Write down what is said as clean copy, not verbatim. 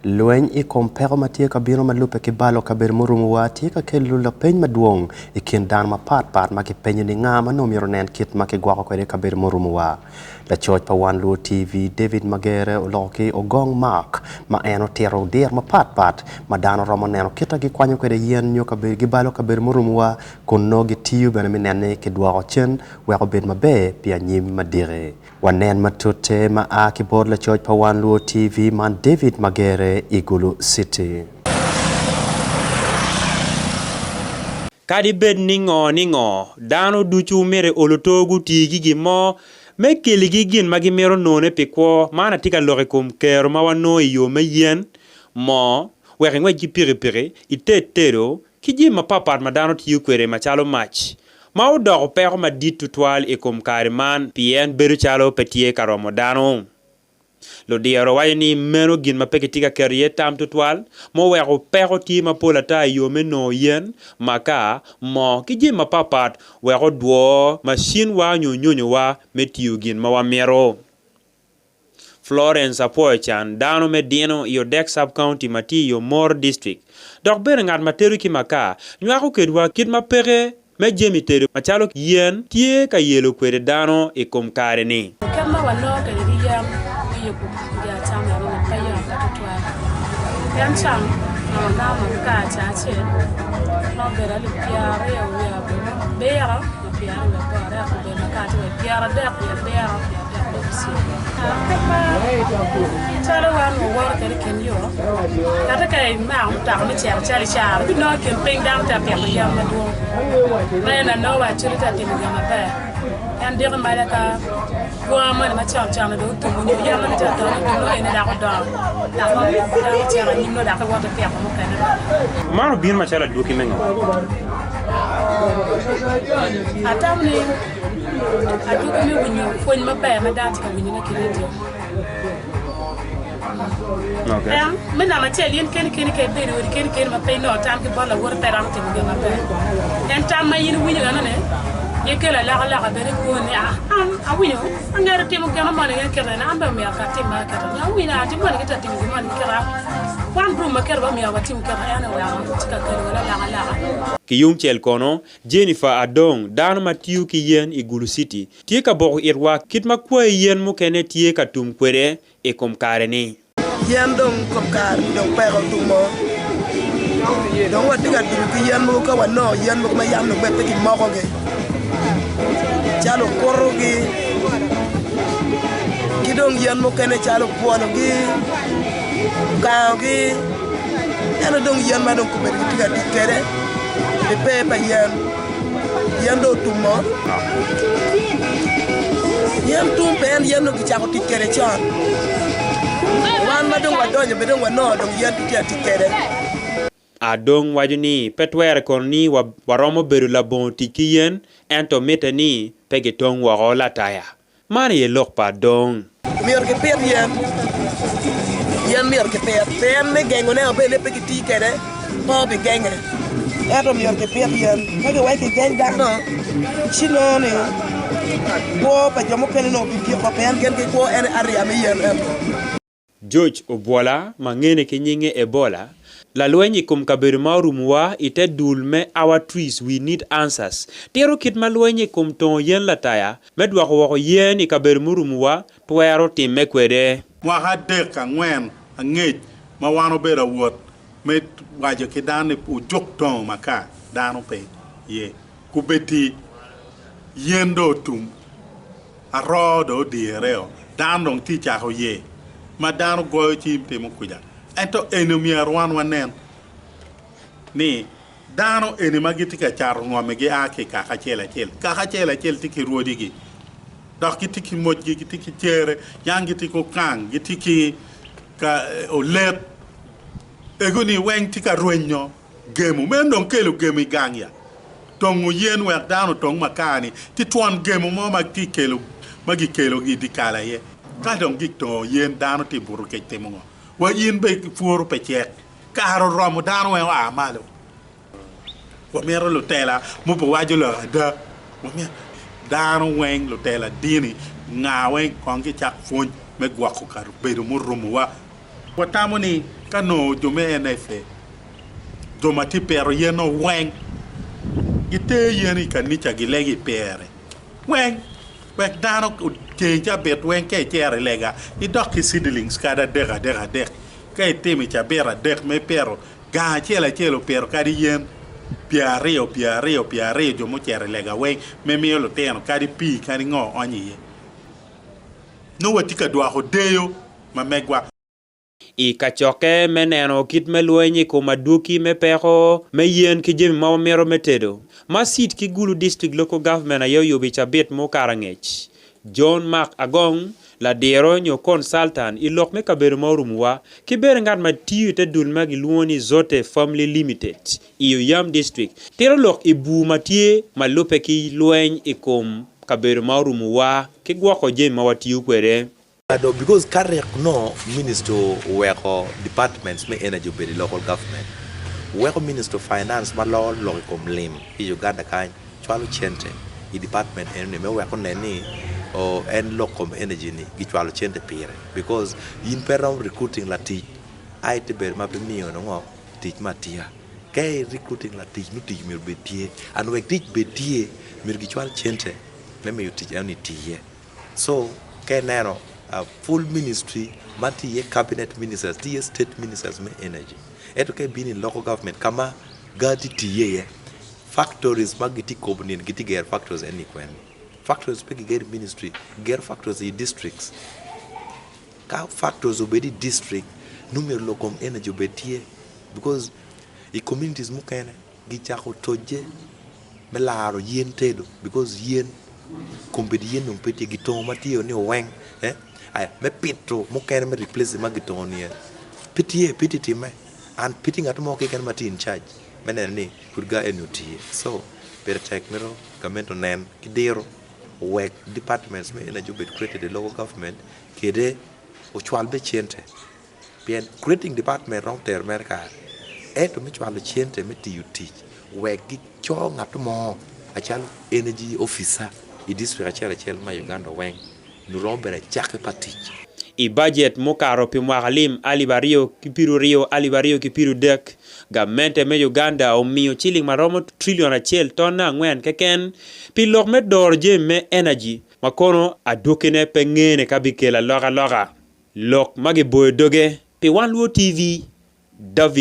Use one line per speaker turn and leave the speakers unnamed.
Lweny i kom peko ma tye ka bino ma lubbe ki balo kabedo murumowa tye ka kelo lapeny madwong i kin dano mapat pat ma gipenyo ni nga ma nongo myero onen kit ma kigwoko kwede kabedo murumowa. Lacoc pa Wan Luo TV, David Magere oloko ki Ogong Mark ma en otito diro mapat pat ma dano romo neno kit ma gikwanyo kwede yen nyo gibalo kabedo murumowa kun nongo gitiyo bene me neno ni kidwoko cen wek obed maber pi anyim madiki. Wanen matute ma a ki bot lacoc pa Wan Luo TV man David Magere i Gulu City.
Kadi bed ni ngo ni ngo, dano ducu myero i olo to guti ki gin mo me keligi gin ma gimito none pi kwo. Man atye ka lok i kom kero ma wanongo i yo me yen, moo, wek ingwec ki pikipiki, ited tedo, ki jami mapatpat ma dano tiyo kwede macalo mac, ma odoko peko madit tutwal i kom kare man pien bedo calo pe tye ka romo dano. Ludiro waco ni meno gin ma pe kitye ka keto iye tam tutwal, muweko peko tye mapol ata i yo me nongo yen, makar, moo, ki jami mapatpat wek odwo macinwa nyo nyonyowa me tiyo gin ma wamito. Florence Apwoyo Can, dano me dino i Odek Sub-County ma tye i Omoro District, dok bene ngat ma tedo ki makar, nywako kedwa kit ma peke me jami tedo macalo yen tye ka yelo kwede dano i kom kare-ni.
Kit ma wanongo kwede ki yen me yubo gin acama enoni pe yot tutwal pien con onongo wanongo makar ca acel ma obedo alip pyeraryo wiye abiro nyo pyeraryo wiye aboro ento obedo makar tye wa i pyeradek wiye abiro. Calo wan wawoto kwede i kin yo, kadi ka imako mutoka me cito calo i caro, ibinongo i kin piny dano tye ka pito yen madwong. Ma en anongo wa actually tye ka timo gin maber. En diko malo ka bunga moni macon con dong otumo nyo yen moni tye ka dongo otum nongo eni dok odongo dok nongo ocito anyim nongo dok iwoto ipito mukene bene.
Man obino macalo adwogi me ngo?
Atamo ni Adwogi me winyo pwony maber ma dano tye ka winyone ki redio. En, me namba acel, in keni keni ka ibedo i odi keni keni ma pe inongo tam ki bot lawoti pe romo timo gin maber. En tam ma in iwinyo enoni aye kelo alokaloka bene i kwoni ni, ah, an awinyo angeto timo gin moni gin kite ni an bene myero ka atim ma kite nyo awinyo ah, jo moni gitye ka timo gin moni kite wan gurup ma kite ba myero watim kite en oweko tye ka kelo wel alokaloka.
Ki yungcel kono, Jennifer Adong, dano ma tiyo ki yen i Gulu City, tye ka boko itwa kit ma kwayi yen mukene tye ka tum kwede i kom kare-ni.
Yen dong kom kare-ni dong peko otumo. Dong watye ka dugo ki yen mogo ka wanongo yen mogo ma yam dong bene pe kimokogi calo okutogi ki dong yen mukene calo obwologi, okangogi ento dong yen ma dong kobedo kitye ka tic kwede. Pi pe pa yen, yen dong otumo. Yen tum pe en yen dong kicako tic kwede con. Wan ma dong wadonyo bene dong wanongo dong yen kitye ka tic kwede.
Adong waco ni pe twere kono ni waromo bedo labongo tic ki yen, ento mitte ni pe gitong woko lataya. Man aye lok pa Adong.
Myero kipit yen. Yen myero kipit pien me gengone obed ni pe kiti kwede pe obigenge ento myero kipit yen ka giweko kigeng dano ci nongo ni kwo pa jo mukene nongo bigiko pien gin gikwo en aye ariya me yen eno.
George Obwola, ma ngene ki nyinge Ebola, lalweny i kom kabedo ma orumowa i te dul me Our Trees We Need Answers, tito kit ma lweny i kom tongo yen lataya me dwoko woko yen i kabedo murumowa twero timme kwede.
Mwaka adek angwen angec ma wan obedo awot me waco ki dano ni wujuk tongo makar, dano pe ye. Kubeddi yen dong otum. Aroo dong odireo, dano dong tye cako ye ma dano goyo cim timo kuca. Ento eni omyero wan wanen ni dano eni ma gitye ka cato ngomi gia ki i kaka acel acel. Kaka acel acel tye ki rwodigi dok gitye ki mocgi, gitye ki cere, yang gitye ki okang, gitye ki olet. Ego-ni weng tye ka rwenyo. Gemo meno dong kelo gemo i gang ya. Tongo yen wek dano otong makar-ni tye twon gemo mo ma tye kelo ma gikelo i dyekal aye. Ka dong gitongo yen dano tye buto kec timo ngo? Wa in be pworo pe cek. Kare oromo dano weng oa malo. Wamito lutela mubiwaco lok ada. Wamito dano weng lutela dini nga weng kong gicak pwony me gwoko kabedo murumowa. Watamo ni. Ka nongo jo me NFA, jo ma tye pito yen-nu weng giter yen i kanica gilego i pyere weng wek dano ceng cabit weng ka icito i lega idok ki seedlings kadi adek adek adek ka itimo i cabit adek ma ipito gang acel acel opito kadi yen pyeraryo pyeraryo pyeraryo jo mucito i lega weng me miyo lutino kadi pii kadi ngo onyo iye nongo watye ka dwoko deyo ma megwa.
I kacokke me neno kit me lweny i kom adwogi me peko me yen ki jami ma wamito me tedo, ma Seed ki Gulu District Local Government aye oyubo i cabit mukato angec. John Mark Agong, ladiro nyo consultant i lok me kabedo ma orumuwa, ki bene ngat ma tiyo i te dul ma gilwongo ni Zote Family Limited i Oyam District, tito lok i bur ma tye ma lubbe ki lweny i kom kabedo ma orumuwa ki gwoko jami ma watiyo kwede.
Because ka rik nongo minister oweko departments me energy obedo i local government, weko minister of finance ma loro lok i kom lim ki i Uganda kany cwalo cente i department eno ni me wek onen ni en lok kom energy ni gicwalo cente pire because in pe iromo recruiting latic aye te bedo ma pe miyo nongo tic me atiya. Ka i recruiting latic nongo tic myero obed tye and wek tic bed tye myero gicwal cente me miyo tic eno ni tiye. So ka ineno full ministry ma tye iye cabinet ministers, tye iye state ministers me energy ento ka ibino i local government ka ma gar tye tiyo iye factories ma gitye kobo nino gitye gero factories eni kwene? Factories pe gigero i ministry, gigero factories i districts. Ka factories obed i district nongo myero lok kom energy obed tye because i communities mukene gicako tocce me laro yen tedo because yen kombeddi yen dong pe tye gitongo ma tye ni oweng aya me pito mukene me replace ma gitongo ni pe tye pe tye timme and pe tye ngat mo keken ma tye in charge me neno ni pud ga eni otiye so pire tek mito gamente onen ki diro owek departments me energy obed created i local government kede ocwal bene cente. Pien creating department romo tero mere kare, ento me cwalo cente me tiyo tic wek gico ngat mo acalo energy officer i district acel acel ma i Uganda weng nyo romo bedo acakki pa tic.
I bajet mukato pi mwaka lim alip aryo ki pyeraryo alip aryo ki pyeradek, gamente me Uganda omiyo ciling ma romo trillion acel tonne angwen keken pi lok me doro jami me energy ma kono adwokine pe ngene ka bikelo alokaloka. Lok ma giboyo doge pi Wan Luo TV, David.